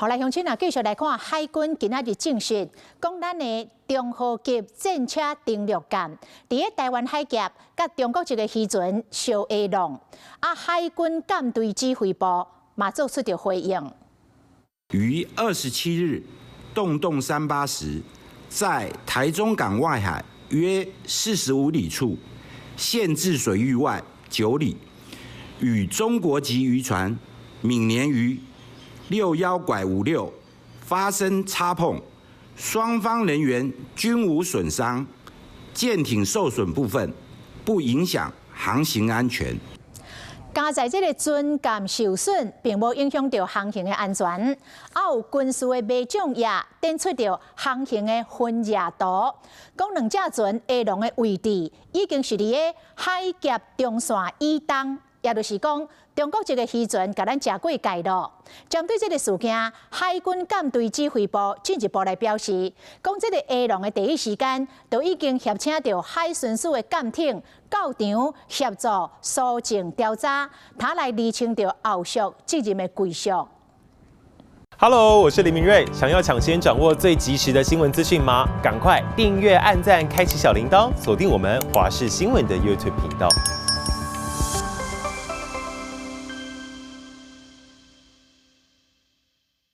好來，鄉親啊，繼續來看海軍今仔日證實，講咱的中和級戰車登陸艦，佇咧台灣海峽佮中國一个漁船相下弄，啊，海軍艦隊指揮部嘛做出著回應。於27日0038時，在台中港外海約45里處，限制水域外9里，與中國籍漁船閩鯰魚61-56發生擦碰，雙方人員均無損傷，艦艇受損部分不影響航行安全。佳哉這个船艦受損，並無影響著航行的安全。啊，有軍事的媒體也展出著航行的分野圖，講兩隻船下浪的位置已經是佇咧海峽中線以東，也就是講，中國這个漁船共咱食過界囉。針對這个事件，海軍艦隊指揮部進一步來表示，講這个下浪的第一時間，就已經協請著海巡署的艦艇到場協助搜證調查，他來釐清著後續責任的歸屬。 Hello，我是林明瑞，想要搶先掌握最及時的新聞資訊嗎？趕快訂閱、按讚、開啟小鈴鐺，鎖定我們華視新聞的 YouTube 頻道。